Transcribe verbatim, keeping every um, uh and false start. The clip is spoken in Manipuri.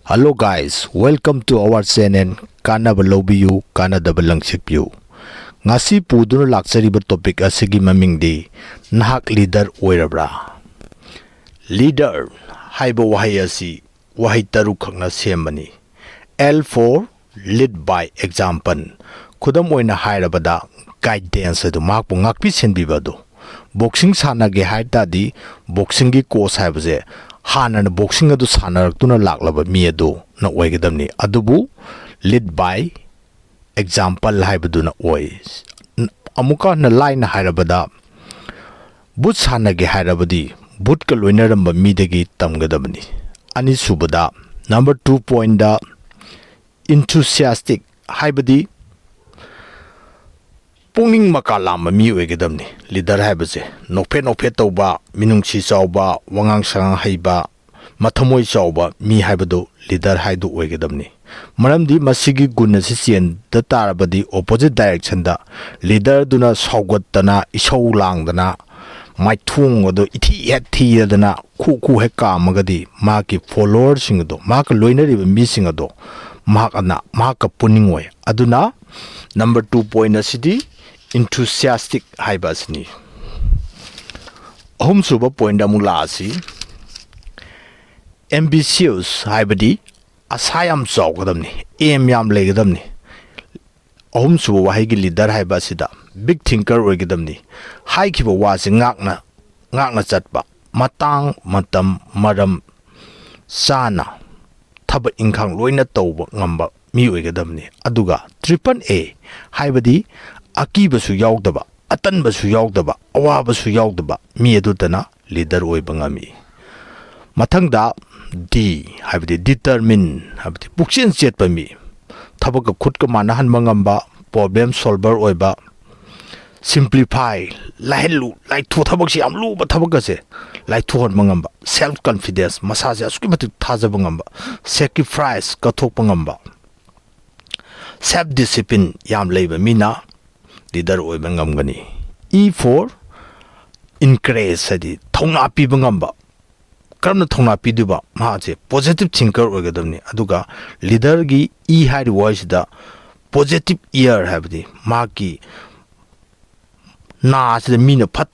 Hello guys, welcome to our channel. ꯀꯥꯟꯅꯕ ꯂꯧꯕꯤꯌꯨ, ꯀꯥꯟꯅꯗꯕ ꯂꯪꯁꯤꯠꯄꯤꯌꯨ꯫ ꯉꯁꯤ ꯄꯨꯗꯨꯅ ꯂꯥꯛꯆꯔꯤꯕ topic ꯑꯁꯤꯒꯤ ꯃꯃꯤꯡꯗꯤ ꯅꯍꯥꯛ leader ꯑꯣꯏꯔꯕ꯭ꯔꯥ? Leader ꯍꯥꯏꯕ ꯋꯥꯍꯩ ꯑꯁꯤ ꯋꯥꯍꯩ ꯇꯔꯨꯛ ꯈꯛꯅ ꯁꯦꯝꯕꯅꯤ꯫ L for lead by example꯫ ꯈꯨꯗꯝ ꯑꯣꯏꯅ ꯍꯥꯏꯔꯕꯗ, guidance ꯑꯗꯨ, ꯃꯍꯥꯛꯄꯨ ꯉꯥꯛꯄꯤ ꯁꯦꯟꯕꯤꯕ ꯑꯗꯨ꯫ Boxing ꯁꯥꯟꯅꯒꯦ ꯍꯥꯏ ꯇꯥꯔꯗꯤ, boxingꯒꯤ coach ꯍꯥꯏꯕꯁꯦ ꯍꯥꯟꯅꯅ boxing ꯑꯗꯨ ꯁꯥꯟꯅꯔꯛꯇꯨꯅ ꯂꯥꯛꯂꯕ ꯃꯤ ꯑꯗꯨꯅ ꯑꯣꯏꯒꯗꯕꯅꯤ꯫ ꯑꯗꯨꯕꯨ lead by example ꯍꯥꯏꯕꯗꯨꯅ ꯑꯣꯏ꯫ ꯑꯃꯨꯛꯀ ꯍꯟꯅ ꯂꯥꯏꯅ ꯍꯥꯏꯔꯕꯗ, boot ꯁꯥꯟꯅꯒꯦ ꯍꯥꯏꯔꯕꯗꯤ bootꯀ ꯂꯣꯏꯅꯔꯝꯕ ꯃꯤꯗꯒꯤ ꯇꯝꯒꯗꯕꯅꯤ꯫ ꯑꯅꯤꯁꯨꯕꯗ, number two pointꯗ, enthusiastic ꯍꯥꯏꯕꯗꯤ ꯄꯨꯛꯅꯤꯡ ꯃꯀꯥ ꯂꯥꯝꯕ ꯃꯤ ꯑꯣꯏꯒꯗꯕꯅꯤ꯫ Leader ꯍꯥꯏꯕꯁꯦ ꯅꯣꯛꯐꯦꯠ ꯅꯣꯛꯐꯦꯠ ꯇꯧꯕ, ꯃꯤꯅꯨꯡꯁꯤ ꯆꯥꯎꯕ, ꯋꯥꯉꯥꯡ ꯁꯉꯥꯡ ꯍꯩꯕ, ꯃꯊꯃꯣꯏ ꯆꯥꯎꯕ ꯃꯤ ꯍꯥꯏꯕꯗꯨ leader ꯍꯥꯏꯗꯨ ꯑꯣꯏꯒꯗꯕꯅꯤ꯫ ꯃꯔꯝꯗꯤ ꯃꯁꯤꯒꯤ ꯒꯨꯟ ꯑꯁꯤ ꯆꯦꯟꯗ ꯇꯥꯔꯕꯗꯤ, opposite directionꯗ leaderꯗꯨꯅ ꯁꯥꯎꯒꯠꯇꯅ, ꯏꯁꯧ ꯂꯥꯡꯗꯅ, ꯃꯥꯏꯊꯣꯡ ꯑꯗꯨ ꯏꯊꯤ ꯍꯦꯛ ꯊꯤꯔꯗꯅ, ꯈꯨ ꯈꯨ ꯍꯦꯛ ꯀꯥꯝꯃꯒꯗꯤ, ꯃꯍꯥꯛꯀꯤ followerꯁꯤꯡ ꯑꯗꯣ, ꯃꯍꯥꯛꯀ ꯂꯣꯏꯅꯔꯤꯕ ꯃꯤꯁꯤꯡ ꯑꯗꯣ ꯃꯍꯥꯛꯅ, ꯃꯍꯥꯛꯀ ꯄꯨꯅꯤꯡꯉꯣꯏ꯫ ꯑꯗꯨꯅ number two point ꯑꯁꯤꯗꯤ enthusiastic ꯍꯥꯏꯕ ꯑꯁꯤꯅꯤ꯫ ꯑꯍꯨꯝꯁꯨꯕ pointꯗ ꯑꯃꯨꯛ ꯂꯥꯛꯑꯁꯤ꯫ Ambitious ꯍꯥꯏꯕꯗꯤ ꯑꯁꯥ ꯌꯥꯝ ꯆꯥꯎꯒꯗꯕꯅꯤ, aim ꯌꯥꯝ ꯂꯩꯒꯗꯕꯅꯤ꯫ ꯑꯍꯨꯝꯁꯨꯕ ꯋꯥꯍꯩꯒꯤ leader ꯍꯥꯏꯕ ꯑꯁꯤꯗ big thinker ꯑꯣꯏꯒꯗꯕꯅꯤ꯫ ꯍꯥꯏꯈꯤꯕ ꯋꯥꯁꯤ ꯉꯥꯛꯅ, ꯉꯥꯛꯅ ꯆꯠꯄ, ꯃꯇꯥꯡ, ꯃꯇꯝ, ꯃꯔꯝ ꯆꯥꯅ ꯊꯕꯛ ꯏꯪꯈꯥꯡ ꯂꯣꯏꯅ ꯇꯧꯕ ꯉꯝꯕ ꯃꯤ ꯑꯣꯏꯒꯗꯕꯅꯤ꯫ ꯑꯗꯨꯒ triple A ꯍꯥꯏꯕꯗꯤ ꯑꯀꯤꯕꯁꯨ ꯌꯥꯎꯗꯕ, ꯑꯇꯟꯕꯁꯨ ꯌꯥꯎꯗꯕ, ꯑꯋꯥꯕꯁꯨ ꯌꯥꯎꯗꯕ ꯃꯤ ꯑꯗꯨꯗꯅ leader ꯑꯣꯏꯕ ꯉꯝꯃꯤ꯫ ꯃꯊꯪꯗ D ꯍꯥꯏꯕꯗꯤ determine ꯍꯥꯏꯕꯗꯤ ꯄꯨꯛꯆꯦꯜ ꯆꯦꯠꯄ ꯃꯤ, ꯊꯕꯛꯀ ꯈꯨꯠꯀ ꯃꯥꯟꯅꯍꯟꯕ ꯉꯝꯕ, problem solver ꯑꯣꯏꯕ, simplify, ꯂꯥꯏꯍꯜꯂꯨ, ꯂꯥꯏꯊꯣꯛ, ꯊꯕꯛꯁꯤ ꯌꯥꯝ ꯂꯨꯕ ꯊꯕꯛꯀꯁꯦ ꯂꯥꯏꯊꯣꯛꯍꯟꯕ ꯉꯝꯕ, self confidence, ꯃꯁꯥꯁꯦ ꯑꯁꯨꯛꯀꯤ ꯃꯇꯤꯛ ꯊꯥꯖꯕ ꯉꯝꯕ, sacrifice, ꯀꯠꯊꯣꯛꯄ ꯉꯝꯕ, self discipline ꯌꯥꯝ ꯂꯩꯕ ꯃꯤꯅ leader ꯑꯣꯏꯕ ꯉꯝꯒꯅꯤ꯫ E for encourage ꯍꯥꯏꯗꯤ ꯊꯧꯅꯥ ꯄꯤꯕ ꯉꯝꯕ, ꯀꯔꯝꯅ ꯊꯧꯅꯥ ꯄꯤꯗꯣꯏꯕ? ꯃꯍꯥꯛꯁꯦ positive thinker ꯑꯣꯏꯒꯗꯕꯅꯤ꯫ ꯑꯗꯨꯒ leaderꯒꯤ E ꯍꯥꯏꯔꯤꯕ ꯋꯥꯍꯩꯁꯤꯗ positive ear ꯍꯥꯏꯕꯗꯤ ꯃꯍꯥꯛꯀꯤ ꯅꯥꯁꯤꯗ ꯃꯤꯅ ꯐꯠꯇ